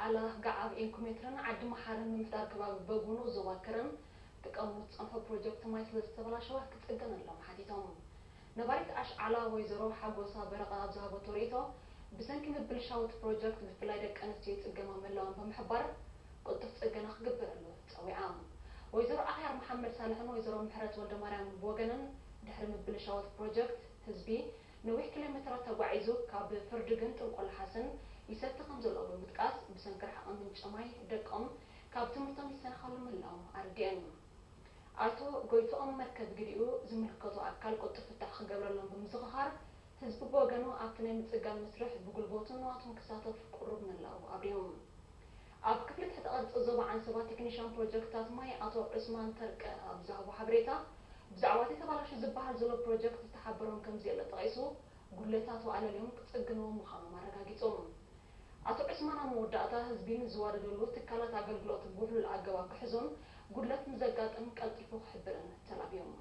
ዓላ፣ ገዓብ፣ ኢንኩሜትርን ዓዲ መሓርን ምምሕዳር ከባቢ በጉኑ ዞባ ከረን ክጥቀምሉ ዝጸንሑ ፕሮጀክት ማይ ስለ ዝተበላሸወ ክጽገነሎም ሓቲቶም። ነባሪት ኣሽዓላ ወይዘሮ ሓጎሳ በረቐ ኣብ ዝሃበቶ ርእይቶ፣ ብሰንኪ ምብልሻው እቲ ፕሮጀክት ብፍላይ ደቂ ኣንስትዮ ይጽገማ ምህላወን ብምሕባር፣ ቅልጡፍ ጽገና ክግበረሉ ጸዊዓ። ወይዘሮ ኣኽያር መሓመድ ሳልሕን ወይዘሮ ምሕረት ወልደማርያም ብወገነን፣ ድሕሪ ምብልሻው እቲ ፕሮጀክት ህዝቢ ነዊሕ ኪሎ ሜትራት ተጓዒዙ ካብ ፍርድግን ጥንቆላሓስን ይሰቲ ከም ዘሎ ብምጥቃስ፣ ብሰንኪ ርሕቐ ምንጪ ማይ ደቆም ካብ ትምህርቶም ይሰናኸሉ ምህላዎም ኣረዲአን። ኣቶ ጎይትኦም መርከብ ግዲኡ ዝምልከቶ ኣካል ቅልጡፍ ፍታሕ ክገብረሎም ብምዝኽኻር፣ ህዝቢ ብወገኑ ኣብቲ ናይ ምጽጋን መስርሕ ብጉልበቱ ንዋቱን ክሳተፍ ቅሩብ ምህላዉ ኣብሪሁ። ኣብ ክፍሊ ትሕተ ቅርጺ ዞባ ዓንሰባ ቴክኒሻን ፕሮጀክትታት ማይ ኣቶ ዑስማን ተርቀ ኣብ ዝሃቦ ሓበሬታ፣ ብዛዕባ እቲ ተባላሹ ዝበሃል ዘሎ ፕሮጀክት ዝተሓበሮም ከም ዘየለ ጠቒሱ፣ ጉድለታቱ ኣለልዮም ክጽግንዎ ምዃኖም ኣረጋጊጹ። ኣቶ ዑስማን ኣብ መወዳእታ፣ ህዝቢ ንዝዋደደሉ ትካላት ኣገልግሎት ብውሕሉል ኣገባብ ክሕዞን ጉድለት ንዘጋጥም ቀልጢፉ ክሕብርን ተላብዮም።